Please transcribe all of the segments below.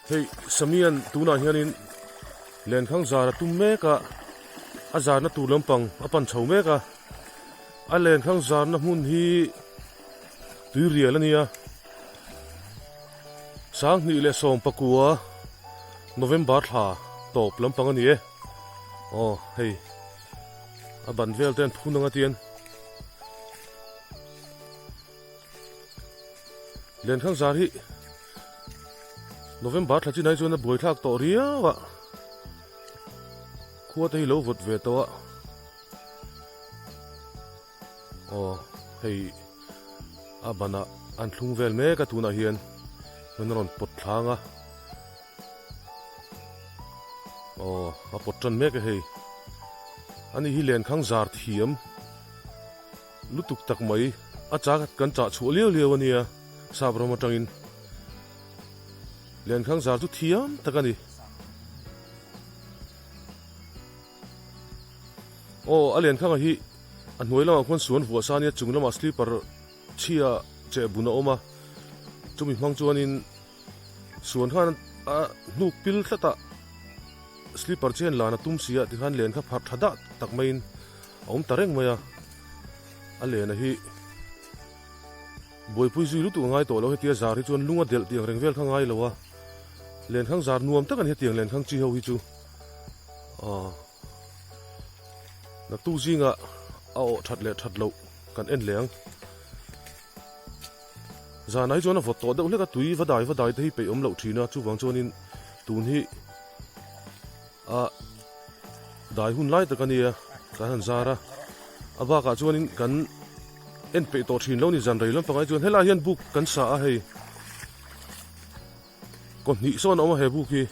Hei Samian tunah hianin lenkhang zar a tum mek a, a zarna tur lampang a pan chho mek a, a lenkhang zarna hmun hi tuirial a nia. 2019 November thla tawp lampang a ni e. Aw hei a ban vel te an phun ang a tian. Lenkhang zar hi November thla chinai chuan a buaithlak tawh riau a, khua te hi lo vawt ve tawh a, aw hei a banah an thlung vel mek a tunah hian min rawn pawt thlang a, aw a pawt tan mek a hei, ani hi lenkhang zar thiam. Lutuk tak mai, a chak kan chah chhuah liau liau a nia, sap ram atangin. Lenkhang zar chu thiam tak a ni. Aw, a lenkhanga hi a hnuai lamah khuan suan vuah sa ania, chung lamah slipper chhia cheh bun a awm a, chumi hmang chuanin suan khan a hnuk pil tlat a, slipper chu hian lan a tum si a, tikhan len kha pharh tha dah tak maiin A awm ta reng mai a, a lena hi buaipui zui lutuk a ngai tawh lo hetia zar hi chuan lung a delh tiang reng vel kha ngai lo a, lenkhang zar nuam tak a ni hetiang lenkhang chi ho hi chu aw naktuk zingah a awh that leh that loh kan en leh ang. Zanah hi chuan a vawt tawh deuh hlek a, tui va dai va dai te hi peih awm loh thin a, chuvang chuanin tun hi a dai hun lai tak a nia kan han zar a a bakah chuanin kan en peih tawh thin lo ni zan rei lampangah hi chuan helai hian buk kan sa a hei kaw hnih sawn a awm a he buk hi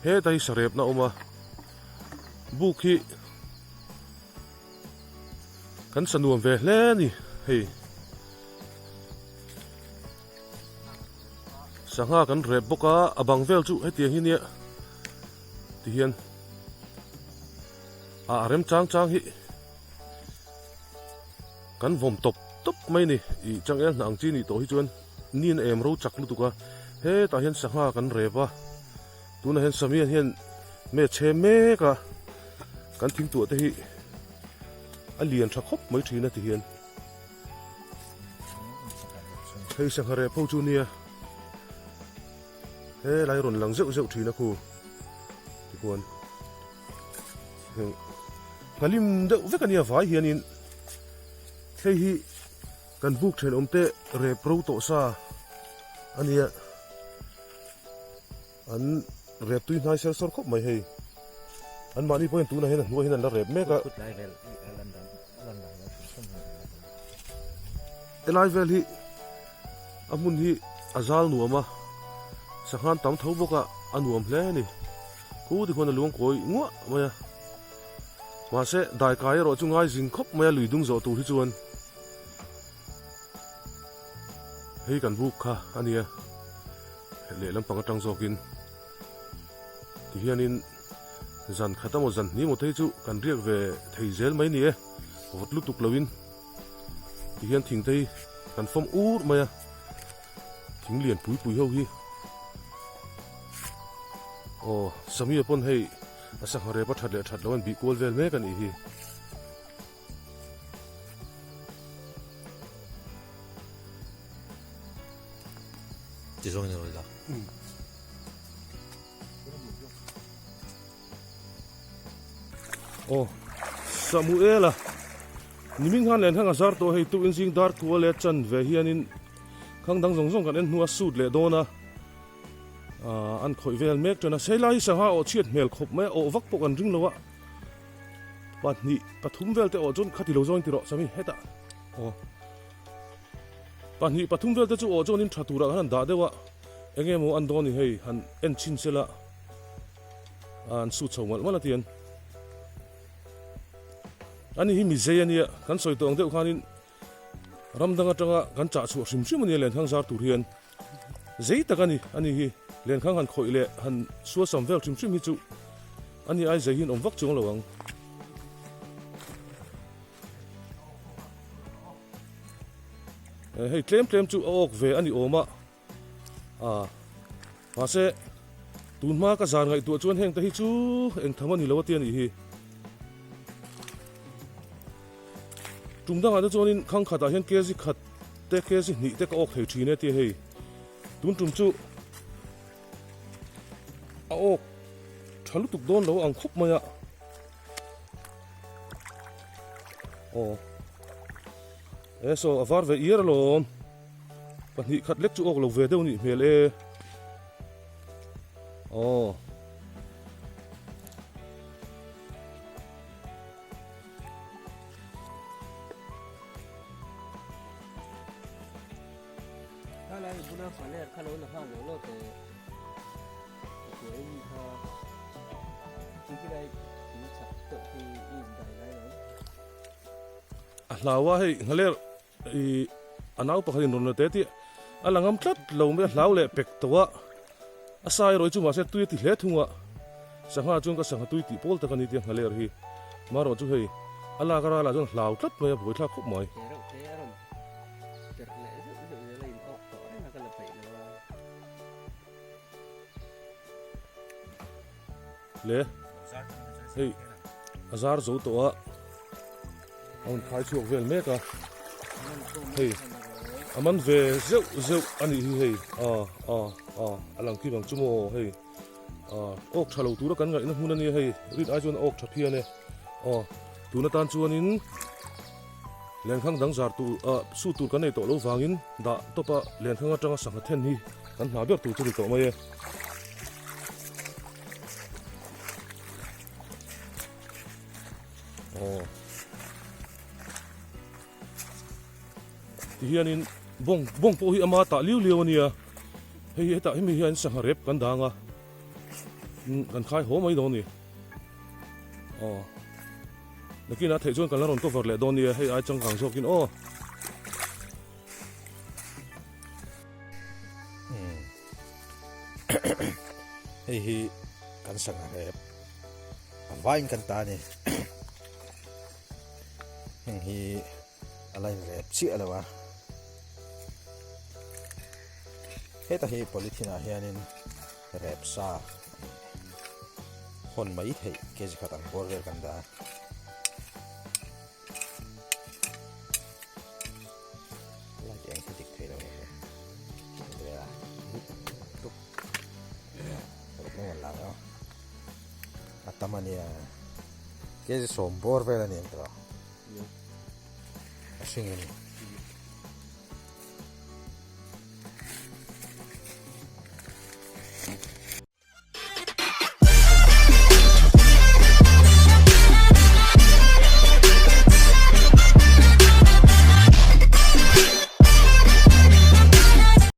heta hi sarepna a awm a buk hi kan sa nuam ve hle a ni hei. Sangha kan rep bawk a, a bang vel chu hetiang hi nia tihian a rem chang chang hi kan vawm tawp tawp mai ni ih changel hnah ang chi nih tawh hi chuan nin a em ro chak lutuk a hetah hian sangha kan rep a tunah hian samian hian me chhe mek a kan thingtuah te hi a lian tha khawp mai thin a tihian. Hei sangha reh pho chu nia helai rawn lang zeuh zeuh thin a khu tikhuan heng nghalim deuh vek a nia vai hianin hei hi kan buk thenawm te rep ro tawh sa a nia an rep tui hnai ser sawr khawp mai hei an mahni pawhin tunah hian a hnuai hian an la rep mek a helai vel hi a hmun hi a zal nuam a sanghan tam tho bawk a a nuam hle a ni khu ti khuan a luang kawi nguah mai a mahse daikai erawh chu ngai zing khawp mai a lui dung zawh tur hi chuan hei kan buk kha a nia. Lehlam pang atang zawkin tihianin zan khat emaw zan hnih emaw te hi chu kan riak ve thei zel mai ni e, vawt lutuk loin tihian thing te hi kan fawm ur mai a, thing lian pui pui ho hi aw Samia pawn hei a sangha rep a that leh that loh an bih kual vel mek a nih hi. Ti zawng in a rawn la. Aw Samuela nimin khan len khang a zar tawh hei tu in zing dar kual leh chan ve hianin khang dang zawng zawng kan en hnu a suit leh dawn a an khawih vel mek tan a helai hi sangha awh chhiat hmel khawp mai a awh vak pawh kan ring lo a 2 3 vel te awh chuan khati lo zawng in ti rawh Sami hetah aw. 2 3 vel te chu awh chuan in tha turah khan an dah deuh a, eng emaw an dawn ni hei han en chhin sela an sut chho malh malh a tian. Ani hi mizei ania kan sawi tawh ang deuh khanin ram dang atanga kan chah chhuah hrim hrim ania lenkhang zar tur hian zei tak ani ani hi lenkhang han khawih leh han suasam vel hrim hrim hi chu ani ai zei hian awm vak chuang lo ang. Hei tlem tlem chu a awk ve a ni awm a ah. Mahse, tun hma ka zan ngaihtuah chuan heng te hi chu eng tham a ni lo a ti a nih hi. Tum dangah te chuanin khang khatah hian kg khat te kg hnih te ka awk thei thin e tia hei. Tun tum chu a awk tha lutuk dawn lo ang khawp mai a. Aw. E saw a var ve iar alawm. Pahnih khat lek chu awk lo ve deuh nih hmel e. Aw. A hlau a hei nghaler i a nau pakhat in rawn la te tih a la ngam tlat lo mai a hlau leh pek tawh a a sai erawh hi chu mahse tui a ti hle thung a sangha chuan ka sangha tui tih pawl tak a ni tia nghaler hi marawh chu hei a lak a ralah chuan hlau tlat mai a buaithlak khawp mai. Le hei a zar zo tawh a a rawn khai chhuak vel mek a hei a man ve zeuh zeuh a nih hi hei a a a a lang khi bang chu maw hei a awk tha lo tura kan ngaihna hmun a nia hei rin ai chuan a awk tha phian e aw tun atan chuanin lenkhang dang zar tur ah su tur kan nei tawh lo vangin dah tawp a lenkhang atanga sangha then hi kan hna ber tur chu ni tawh mai e. Aw tihianin bawng bawng pawh hi ama tah liu liu ania hei hetah hemi hian sangha rep kan dang a kan khai haw mai dawn a ni aw. Nakinah theih chuan kan la rawn cover leh dawn nia hei ai changkang zawkin aw. Hei hi kan sangha rep a vain kan ta ni heng hi a la in rep chiah lo a heta hi polythene ah hianin rep sa hawn mai theih kg khat ang bawr vel kan dah a. Light eng khi dik thei lo ni Andrea tuk ruk mai an lang a a tam ania kg 10 bawr vel ani ang tawh a hringin.